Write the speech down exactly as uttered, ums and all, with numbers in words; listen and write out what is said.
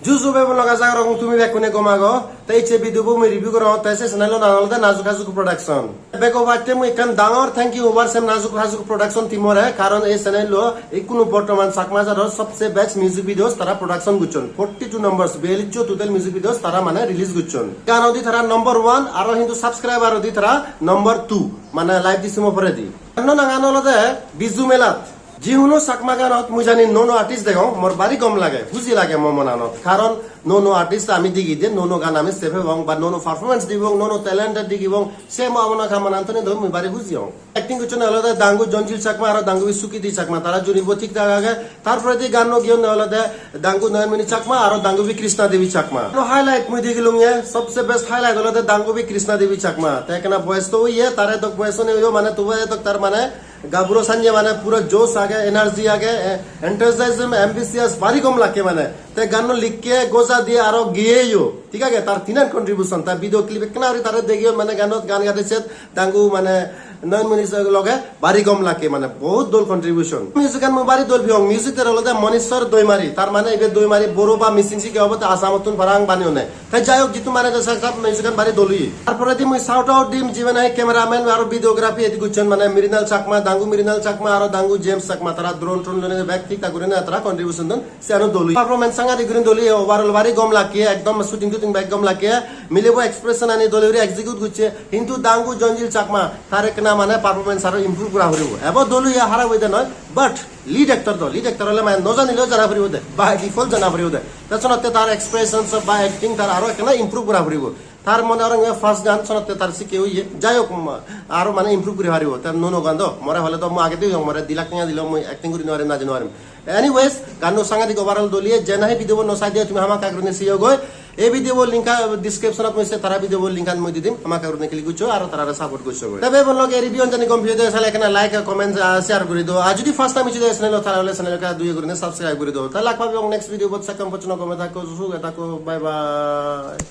Juju bebo loga jaga rokong tumi bekkune gom ago. Te icche video bo mui review gorong, te se channel o nang olode Najuk Hajuk Production. Bego batte mui ekkan dangor thank you hobar sem Najuk Hajuk Production team ore, karon ei channel o ikkunu bortoman Chakma jador sobse best music videos tara production gocchon. Forty two numbers, biyallish total music videos tara mane release gocchon. Gan odi tara number one, aro hintu subscriber odi tara number two, mane live di sumo poredi. Ganno nangan olode Biju Melat. Jihuno Chakma ganot mui jani nuo nuo artist degong, mor bari gom lage, huji lage mo monanot. Karon nuo nuo artist ami digi de, nuo nuo gan ami se pebong, ba nuo nuo performance dibong, nuo nuo talent digibong, se mo amona kamanantoni do mui bari huji ong. Acting gocchonde olode Dangu Jonjil Chakma aro Dangubi Sukiti Chakma, tara juribo thik thak age. Tar poredi ganno giyonde olode Dangu Noyonmoni Chakma aro Dangubi Krishna Devi Chakma. No highlight mui digilunge, sobse best highlight olode Dangubi Krishna Devi Chakma. Te ekkena boyes to oye, tare dok boyes one oyo, mane tubo edok tar mane gaburo sanye mane puro josh age, energy age, e, enthusiasm, ambitious, bari gom lakke mane. Te ganno likke, goja diye aro giyeyo. Thik age, tar tinan contribution, tar video clip ekkena guri tare degiyo mane ganot gan gade set dangu mane Noyonmoni loge bari gom lakke mane, bahut dol contribution. Music an mui bari dol piyong, music der olode Monishwar Doimari, tar mane ibe Doimari boro ba Mising sike obo te Assamottun parang bani one. Te jai hok, jitu mane je sak sak music an bari dol oye. Tar poredi mui shout out dim jibe nahi cameraman aro videography edi gocchon mane Mirinal Chakma, dangu Mirinal Chakma aro dangu James Chakma, tara drone tron lone bek thik thak gurine tara contribution don, se ano dol oye. Performance sangadik gurine dol oye, overall bari gom lakke, ekdom shooting tooting bek gom lakke, milebo expression ani dol guri execute gocche, hintu dangu Jonjil Chakma tar ekkena mane performance aro improve gora poribo. Ebo dol oye, harap oye de noi, but lead actor do, lead actor ole mane no janileo jana poribo de, by default jana poribo de. Te sonotte tar expressions ba acting tar aro ekkena improve gora poribo. Tar mone aro first gan sonotte tar sikke oye. Jai hok, um, aro mane improve guri paribo. Tar nuo nuo gan do, more hole do mui agedi hong, more di lakh tenga dilo mui acting guri no parim, naji no parim. Anyways, ganno sangadik overall dol oye, je nahi video bo no sai de tumi hamakkai gurine seyo goi. Ei video bo link a description ot mui se tara video bo link an mui di dim, hamakkai gurine click goccho aro tarare support goccho goi. Te bebo lok ei review an jani gom piyo de sale ekkena like, comment, ah, share guri do. Ar jodi first time ichu de channel o tara ole channel ekka duye gurine subscribe guri do. Te lak pabong next video bot, sekkon pojjonto gome thakko, suge thakko, bye bye.